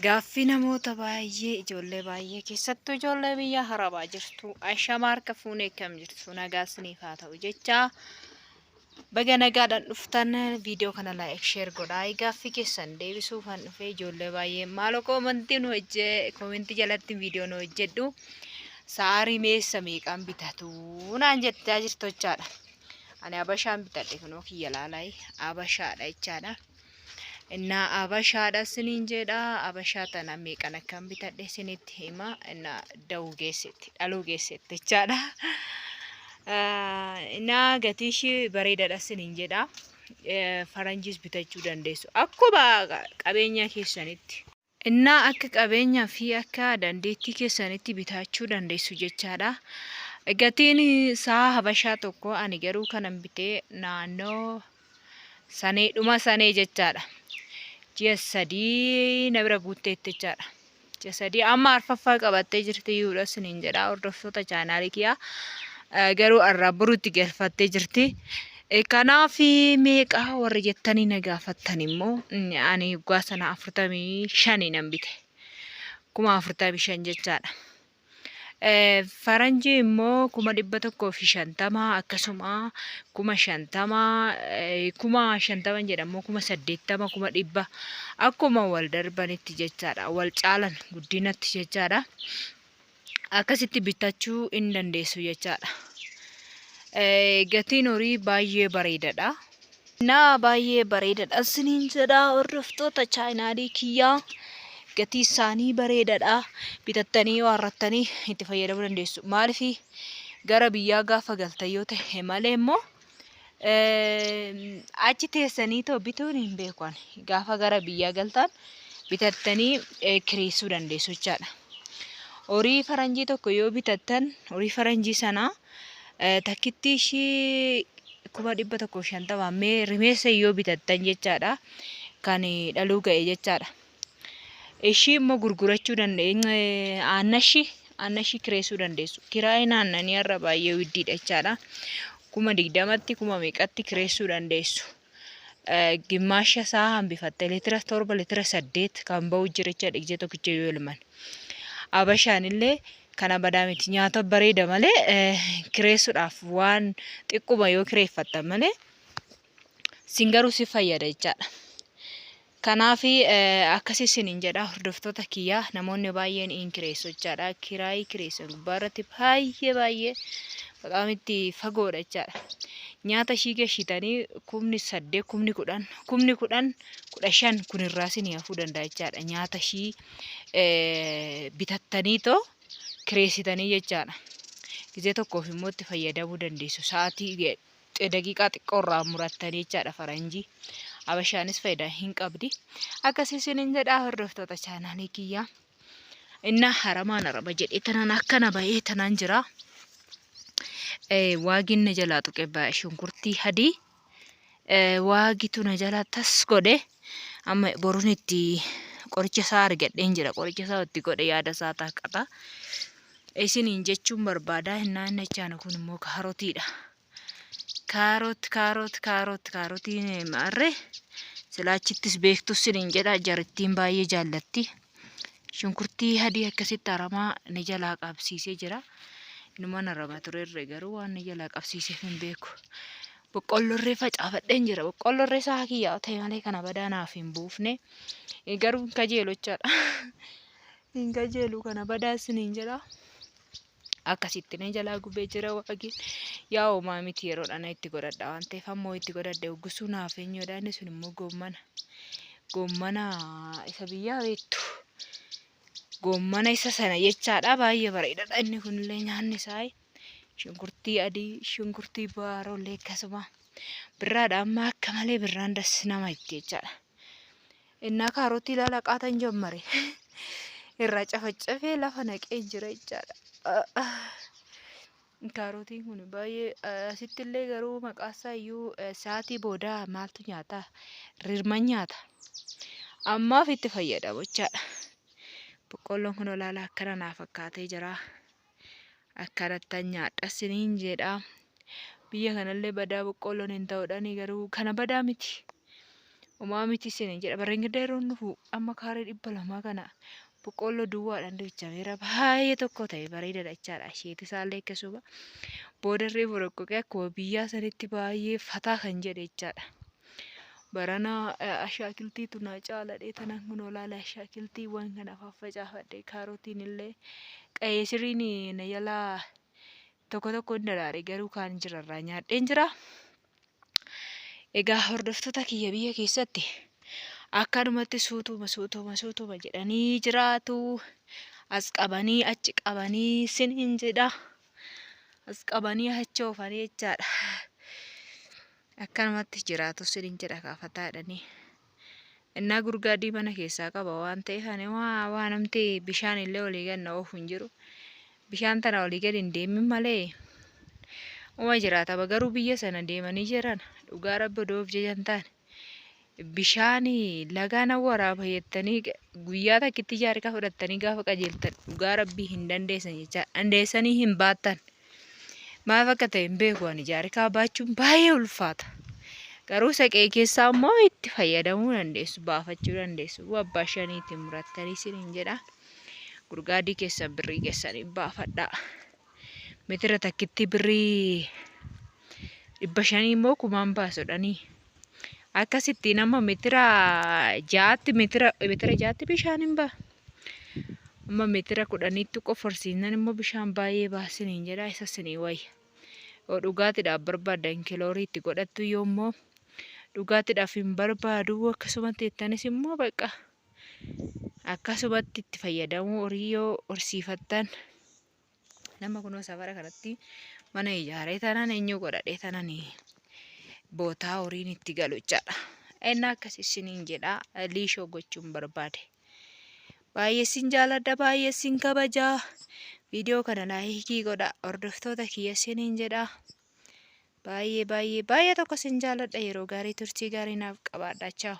Gaaffii namoota baay'ee ijoollee baay'ee keessattuu ijoollee biyya harabaa jirtu ashamaa harka fuunee akkam jirtu nagaa isiniif haa ta'u jecha baga nagaadhaan dhuftan viidiyoo kana laayik sheer godhaa gaaffii keessan deebisuufan dhufee ijoollee baay'ee maaloo koomentii nu hojjee koomentii jalatti viidiyoo nu hojjedhu sa'aa rimeessa meeqaan bitatu naan jettaa jirtu jechaadha. Ani abashaan bitadhe kunoo kiyya laalaayi abashaadha jechaadha. Innaa abashaadha siniin jedha abashaa tana meeqan akkan bitadhe sinitti hima innaa da'uu geessetti dhaluu geessetti jechaadha. Innaa gatii ishii bareedaadha siniin jedha. Faranjiis bitachuu dandeessu akkuma qabeenya keessanitti. Innaa akka qabeenya fi akka dandeettii keessanitti bitaachuu dandeessu jechaadha. Gatiin sa'a habashaa tokko ani garuu kanan bitee naannoo sanee dhuma sanee jechaadha. Ji'a 3 na bira guutteetti jechaadha. Ji'a 3 amma arfaffaa qabattee jirti iyyuudha isiniin jedha hordoftoota chaanaalii kiyyaa. Garuu arraa borutti galfattee jirti. Kanaaf meeqa warri jettanii na gaafattan immoo ani waggaa sana 45 nan bite. 45,000 jechaadha. Faranjii immoo 150,000 akkasuma 50,000 50,000 jedhamu 80,000 100,000 akkuma wal darbanitti jechaadha. Wal caalan guddinatti jechaadha. Akkasitti bitachuu in dandeessu jechaadha. Gatiin horii baay'ee bareedadha. Naa baay'ee bareedadha isiniin jedha hordoftoota chaayinaalii kiyyaa gatii isaanii bareedadha. Bitattanii waarrattanii itti fayyadamuu dandeessu. Maaliif gara biyyaa gaafa galtan yoo ta'e malee immoo achi teessanii too bituun hin beeku ani. Gaafa gara biyyaa galtan bitattanii kireessuu dandeessu jechaadha. Horii faranjii tokko yoo bitattan horii faranjii sana takkittii ishii 150,000 mee rimeessa yoo bitattan jechaadha. Kan dhaluu ga'e jechaadha. Ishii immoo gurgurachuu dandeenya aanna ishii kireessuu dandeessu. Kiraayin aannanii har'a baay'ee widdiidha jechaadha. 20,000tti kuma meeqatti kireessuu dandeessu. Gimmaasha isaa hambifatte litira 7 litira 8 kan ba'u jira jechaadha ija tokkicha yoo elman. Abashaan illee kana badaa miti nyaata bareeda malee kireessuudhaaf waan xiqquma yoo kireeffattan malee sin garuu si fayyada jechaadha. Kanaaf akkasii isiniin jedha hordoftoota kiyyaa namoonni baay'een in kireessu jechaadha. Kiraayii kireessan gubbaa irratti baay'ee baay'ee baqaam itti fagoodha jechaadha. Nyaata ishii gashitanii 8,000 10,000 10,000 15 kun irraa isinii hafuu danda'a jechaadha. Nyaata ishii bitattanii too kireessitanii jechaadha. Gizee tokkoof immoo itti fayyadamuu dandeessu. Sa'aatii daqiiqaa xiqqoo irraa murattanii jechaadha faranjii. Abashaanis faayidaa hin qabdi. Akkasii isiniin jedhaa hordoftoota chaanaalii kiyyaa. Innaa haramaan araba jedhee tanaan akkana ba'ee tanaan jira. Waagiin na jalaa tuqe shunkurtii hadii. Waagitu na jalaa tas godhe. Amma boruun itti qoricha isaa argadheen jira. Qoricha isaa itti godhe yaada isaa taaqata. Isiniin jechuun barbaada. Innaa inni achaanu kun immoo kaarotiidha. Kaarot kaarot kaarot kaarotiin maarree silaa achittis beektus isiniin jedha jarittiin baay'ee jaallatti. Shunkurtii adii akkasitti haramaa ni jalaa qabsiisee jira. Inumaan harama turerre garuu waan ni jalaa qabsiiseef hin beeku. Boqqollorree facaafadheen jira. Boqqollorree isaa kiyyaa ta'e malee kana badaa naaf hin buufne. Garuu hin kajeelu jechaadha. Hin kajeelu kana badaa isiniin jedha. Akkasitti na jalaa gubee jira waaqi. Yaa homaa miti yeroo dhana itti godhadha waan ta'eef ammoo itti godhadhe uggusuu naaf eenyudha inni sun immoo goommana. Goommana isa biyyaa beektu. Goommana isa sana jechaadha baay'ee bareedadha inni kunillee nyaanni isaa. Shunkurtii adii, shunkurtii baarollee akkasuma. Birraadha amma akka malee birraan das nama itti jechaadha. Innaa kaarotii lalaqaatan jammare. Irraa cafacafee lafa naqee jira jechaadha. Kaarotiin kun baay'ee asitti illee garuu maqaa isaa iyyuu sa'aatii booda maaltu nyaata? Rirma nyaata. Ammaaf itti fayyadamu jechaadha. Boqqoolloon kun olaanaa akkana naa fakkaatee jira. Akkanattan nyaadha isiniin jedha. Biyya kanallee badaa boqqoolloon hin ta'uudhaani garuu kana badaa miti. Homaa miti isiniin jedha. Barreen gaddaa yeroo inni dhufu amma kaaree 200 kana boqqoolloo duwwaadhaan duuchameera. Baay'ee tokko ta'e bareedaadha jechaadha. Isheeti isaallee akkasuma. Boodarree boroqqoqee akkuma biyyaa sanitti baay'ee fataa kan jedhe jechaadha. Barana ashaakiltiitu naa caaladhee tanan kun olaala ashaakiltiiwwan kana faffacaafadhe kaarotiin illee qa'ee siriin na jalaa tokko tokko hin daraare garuu kaan jirarraa nyaadheen jira. Egaa hordoftoota kiyya biyya keessatti akkanumatti suutuma suutuma suutuma jedhanii jiraatu. As qabanii achi qabanii siniin jedha. As qabanii achi oofanii jechaadha. Akkanumatti jiraatu siniin jedha kaafataa jedhanii. Innaa gurgaadii mana keessaa qaba waan ta'eef ani waa waa namti bishaan illee olii gad na oofu hin jiru. Bishaan tana olii gad hin deemin malee uma jiraatama garuu biyya sana deemanii jiran dhugaa rabbi odoo of jajan taane bishaan lagaa nan waraaba jettanii guyyaa takkitti jaarkaa fudhattanii gaafa qajeeltan dhugaa rabbii hin dandeessan jechaa dandeessanii hin baattan. Maaf akka ta'e hin beeku ani jaarikaa baachuun baay'ee ulfaata. Garuu saqee keessaa immoo itti fayyadamuu dandeessu, baafachuu dandeessu. Abbaa shaniitiin murattanii isiniin jedha. Gurgaadii keessan birrii keessaniin baafadhaa. Meetira takkitti birrii 500 immoo kumaan baasudhanii. Akkasittiin amma meetira ja'aatti meetira meetira ja'aatti bishaan hin ba'a. Amma meetira kudhaniitti qoforsiisnan immoo bishaan baay'ee baasiniin jedha isa sinii wayya. Yoo dhugaatiidhaaf barbaaddan kiloorii itti godhattu yoo immoo dhugaatiidhaaf hin barbaadu akkasumatti jettanis immoo bakka akkasumatti itti fayyadamuu horii yoo horsiifattan Nama kunoo safara kanatti mana ijaaree taanaan eenyu godhadhee taanaan bootaa horiin itti galu jechaadha. Ennaa akkas isiniin jedha liishoo gochuun barbaade. Baay'ee sin jaaladha baay'ee sin kabaja. Viidiyoo kana laayikii godha hordoftoota kiyya isiniin jedha. Baay'ee baay'ee baay'ee tokko sin jaaladha yeroo gaarii turtii gaarii naaf qabaadha. Chaaw.